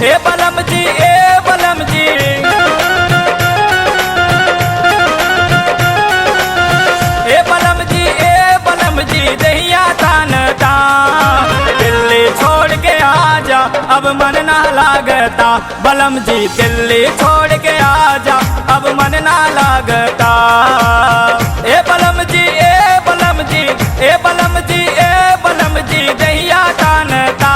ए बलम जी, ए बलम जी, ए बलम जी, ए बलम जी, दहिया तानता दिल्ली छोड़ के आजा, अब मन ना लागता। बलम जी दिल्ली छोड़ के आजा, अब मन ना लागता। ए बलम जी, ए बलम जी, ए बलम जी, ए बलम जी, दहिया तानता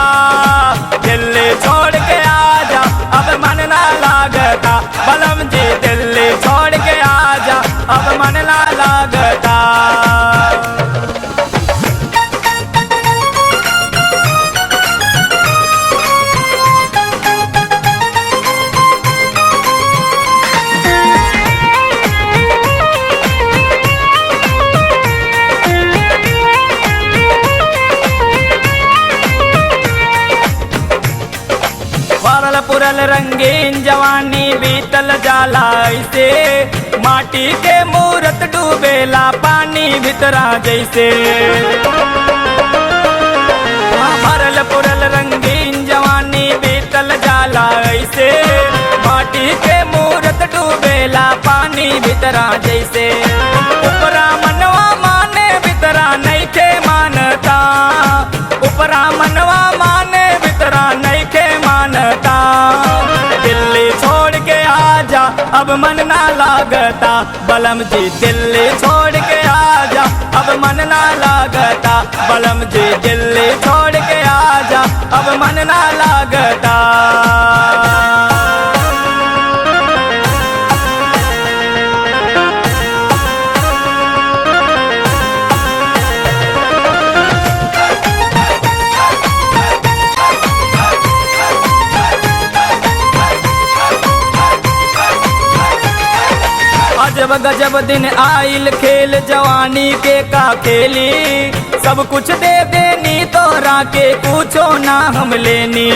दिल्ली छोड़ के आजा, अब मन ना लागता। बलम जी दिल्ली छोड़ के आजा, अब मन ना लागता। भरल पुरल रंगीन जवानी बीतल जाला ऐसे, माटी के मूरत डूबेला पानी भीतरा जैसे। हाँ, भरल पुरल रंगीन जवानी बीतल जाला ऐसे, माटी के मूरत डूबेला पानी भीतरा जैसे। उपरा मनवा माने भीतरा नइखे मानता, उपरा मनवा माने भीतरा नइखे मानता। दिल्ली छोड़ के आजा, अब मन ना लागता। बलम जी दिल्ली छोड़ के आजा, अब मन ना लागता। बलम जी दिल्ली छोड़ के आजा, अब मन ना लागता। अजब गजब दिन आइल खेल जवानी के का खेली, सब कुछ दे देनी तोरा के पूछो ना हम लेनी।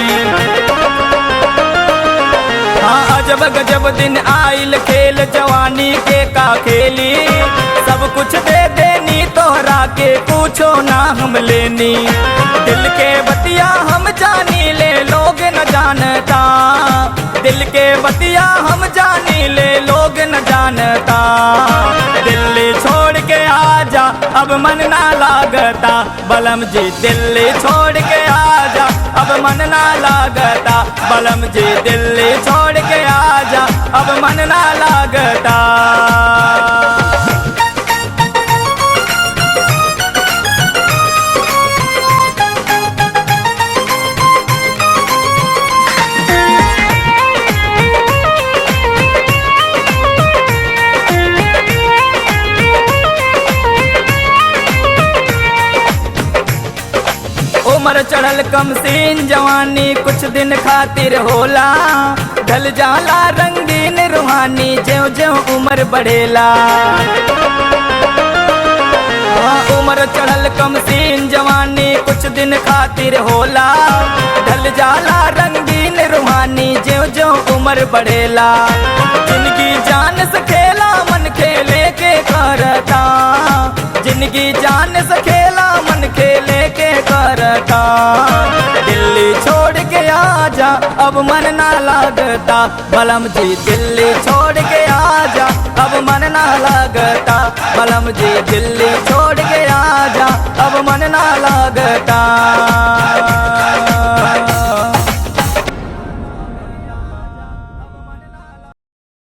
हाँ, अजब गजब दिन आइल खेल जवानी के का खेली, सब कुछ दे देनी तोरा के पूछो ना हम लेनी। दिल के बतिया हम जानी ले लोग न जानता, दिल के बतिया हम जानी ले लोग न जानता। दिल्ली छोड़ के आजा, अब मन ना लागता। बलम जी दिल्ली छोड़ के आजा, अब मन ना लागता। बलम जी दिल्ली छोड़ के आजा, अब मन ना लागता। उम्र चढ़ल कम सीन जवानी कुछ दिन खातिर होला, ढल जाला रंगीन रूहानी ज्यों ज्यों उम्र बढ़ेला। हाँ, उम्र चढ़ल कम सीन जवानी कुछ दिन खातिर होला, ढल जाला रंगीन रूहानी ज्यों ज्यों उम्र बढ़ेला। जिनकी जान से खेला मन खेले के करता, जिनकी जान से खेला मन खेले के करता। दिल्ली छोड़ के आजा, अब मन ना लागता। बलम जी दिल्ली छोड़ के आजा, अब मन ना लागता। बलम जी दिल्ली छोड़ के आजा, अब मन ना लागता।